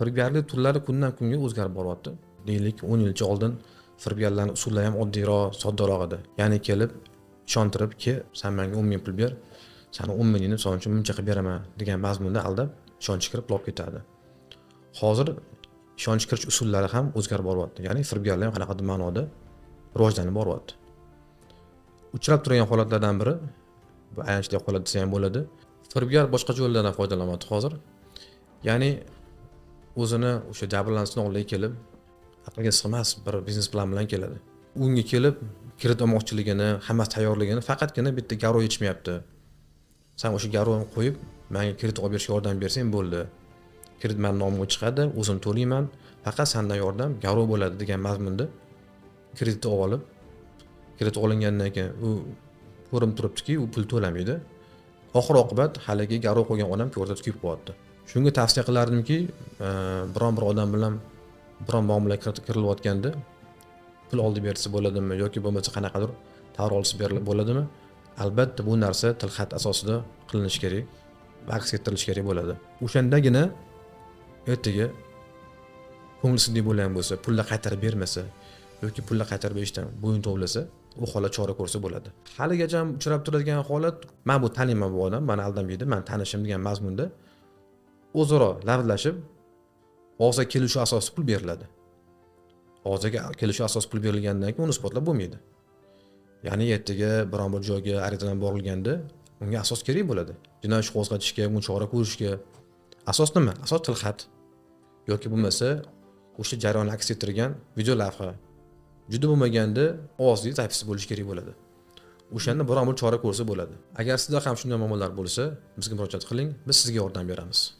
Firibgarlik turlari kundan kunga o'zgarib boryapti. Deylik, 10 yilcha oldin firibgarlarni usullari ham oddiyroq, soddaroq edi. Ya'ni kelib ishontirib, "Ke, san menga 10 000 pul ber, sani 10 000ingni misol uchun buncha qilib beraman" degan mazmunda aldab, ishonch kirib, pul olib ketadi. Hozir ishonch kirish usullari ham o'zgarib boryapti, ya'ni firibgarlar ham qanaqadir ma'noda rivojlanib boryapti. Uchrab turgan holatlardan biri, bu ayanchli holat desa ham bo'ladi, firibgar boshqa yo'llardan foydalanyapti hozir. Ya'ni o'zini o'sha jabrlanuvchini oldiga kelib, aqlga sig'mas bir biznes plan bilan keladi. Unga kelib, kredit olmoqchiligini, hammasi tayyorligini, faqatgina bitta garov yetishmayapti, san o'sha garovni qo'yib, manga kredit olib berishga yordam bersang bo'ldi, kredit mani nomimga chiqadi, o'zim to'layman, faqat sandan yordam garov bo'ladi degan mazmunda kreditni olib olib, kredit olingandan keyin u ko'rinib turibdiki, u pul to'lamaydi. Oxir oqibat haligi garov qo'ygan odam o'rtada kuyib qolyapti. Shunga tavsiya qilardimki, biron bir odam bilan biron muomala kirilayotganda pul oldi bersa bo'ladimi yoki bo'lmasa qanaqadir tovar olsa berilib bo'ladimi, albatta bu narsa tilxat asosida qilinishi kerak va aks ettirilishi kerak bo'ladi. O'shandagina ertaga ko'ngilsizlik bo'lgan bo'lsa, pulni qaytarib bermasa yoki pulni qaytarib berishdan bo'yin tovlasa, u holat chora ko'rsa bo'ladi. Haligacha uchrab turadigan holat, man bu taniyman, bu odam mani aldamaydi, man tanishim degan mazmunda o'zaro lafzlashib, og'zaki kelishuv asosida pul beriladi. Og'zaki kelishuv asosida pul berilgandan keyin uni isbotlab bo'lmaydi. Ya'ni ertaga biron bir joyga ariza bilan borilganda unga asos kerak bo'ladi, jinoiy ish qo'zg'atishga, unga chora ko'rishga. Asos nima? Asos tilxat yoki bo'lmasa o'sha jarayonni aks ettirgan video lavha, juda bo'lmaganda ovozli запись bo'lishi kerak bo'ladi. O'shanda biron bir chora ko'rsa bo'ladi. Agar sizda ham shunday muammolar bo'lsa, bizga murojaat qiling, biz sizga yordam beramiz.